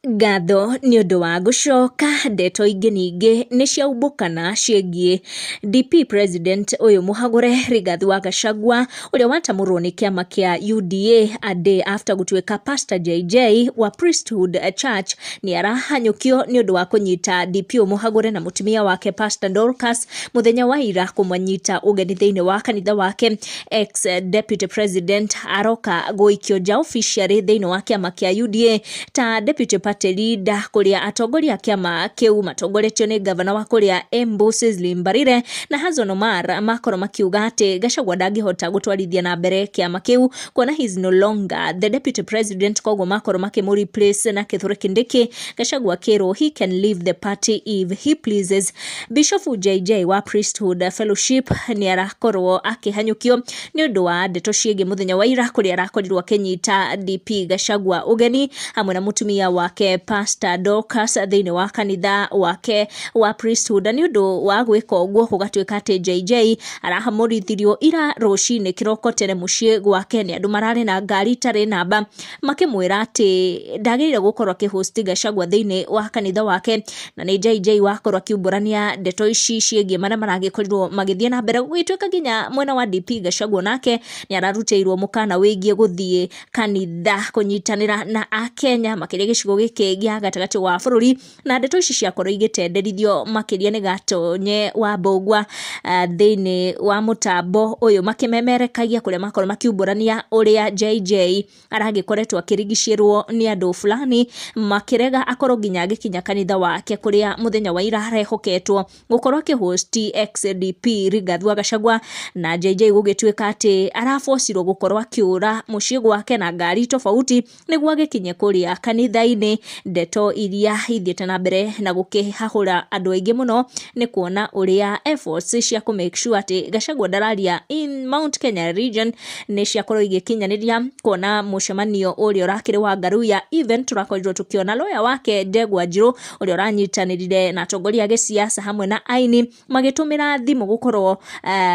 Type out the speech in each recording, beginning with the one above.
Ngatho nĩ ũndũ wa gũcoka, ndeto ingĩ ningĩ nĩ ciaumbũkana ciĩgiĩ DP President ũyũ mũhagũre Rigathi wa Gachagua, ũrĩa watamũrwo nĩ kĩama kĩa UDA a day after gũtuĩka Pastor JJ wa Priesthood Church nĩ arahanyũkio nĩ ũndũ wa kũnyita DP ũyũ mũhagũre na mũtumia wake Pastor Dorcas mũthenya wa ira kũmanyita ũgeni thĩinĩ wa kanitha wake. Ex Deputy President aroka gũikio nja officially thĩinĩ wa kĩama kĩa UDA ta Deputy Party Leader, kũrĩa atongoria a kĩama kĩu matongoretio nĩ gavana wa kũrĩa Embu Cecily Mbarire na Hassan Omar makorwo makiuga atĩ Gachagua ndangĩhota gũtwarithia na mbere kĩama kĩu kuona he is no longer the deputy president. Koguo makorwo makĩmũ replace na Kithure Kindiki. Gachagua akĩrwo he can leave the party if he pleases. Bishop JJ wa Priesthood Fellowship nĩ arakorwo akĩhanyũkio nĩ ũndũ wa ndeto ciĩgiĩ mũthenya wa ira, kũrĩa arakorirwo akĩnyita DP Gachagua ũgeni hamwe na mũtumia wake Pastor Dorcas thĩinĩ wa kanitha wake wa Priesthood. Na nĩ ũndũ wa gwĩka ũguo, gũgatuĩka atĩ JJ arahamũrithirio ira rũcinĩ kĩroko tene mũciĩ gwake nĩ andũ mararĩ na ngari itarĩ namba, makĩmwĩra atĩ ndagĩrĩire gũkorwo akĩhost Gachagua thĩinĩ wa kanitha wake. Na nĩ JJ wakorwo akiumbũrania ndeto ici ciĩgiĩ marĩa maragĩkorirwo magĩthiĩ na mbere, gũgĩtuĩka nginya mwena wa DP Gachagua nake nĩ ararutĩirwo mũkana wĩgiĩ gũthiĩ kanitha kũnyitanĩra na Akenya, makĩria gĩcigo gĩkĩ gĩa gatagatĩ wa bũrũri. Na ndeto ici ciakorwo igĩtenderithio makĩria nĩ Gatonye wa Mbũgua thĩinĩ wa mũtambo ũyũ makĩmemerekagia, kũrĩa makorwo makiumbũrania ũrĩa JJ aragĩkoretwo akĩrigicĩrwo nĩ andũ fulani makĩrega akorwo nginya agĩkinya kanitha wake, kũrĩa mũthenya wa ira arehoketwo gũkorwo akĩhost ex-DP Rigathi wa Gachagua. Na JJ gũgĩtuĩka atĩ arabocirwo gũkorwo akĩũra mũciĩ gwake na ngari tofauti nĩguo agĩkinye kũrĩa kanitha-inĩ. Ndeto iria ithiĩte na mbere na gũkĩhahũra andũ aingĩ mũno nĩ kuona ũrĩa efforts cia kũ make sure atĩ Gachagua ndararia in Mount Kenya region nĩ ciakorwo igĩkinyanĩria, kuona mũcemanio ũrĩa ũrakĩrĩ wa Ngaruiya event tũrakorirwo tũkĩona lawyer wake Ndegwa Njirũ, ũrĩa ũranyitanĩrire na atongoria a gĩsiasa hamwe na aini magĩtũmĩra thimũ gũkorwo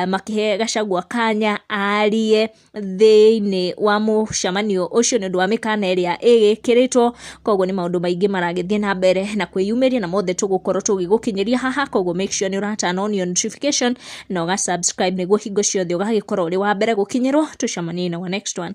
makĩhe Gachagua kanya arie thĩinĩ wa mũcemanio ũcio nĩ ũndũ wa mĩkana ĩrĩa ĩgĩkĩrĩtwo. Koguo nĩ maũndũ maingĩ maragĩthiĩ na mbere na kwĩyumĩria, na mothe tũgũkorwo tũgĩgũkinyĩria haha. Koguo make sure nĩ ũra turn on your notification na ũga subscribe nĩguo hingo ciothe ũgagĩkorwo ũrĩ wa mbere gũkinyĩrwo. Tũcemanie in our next one.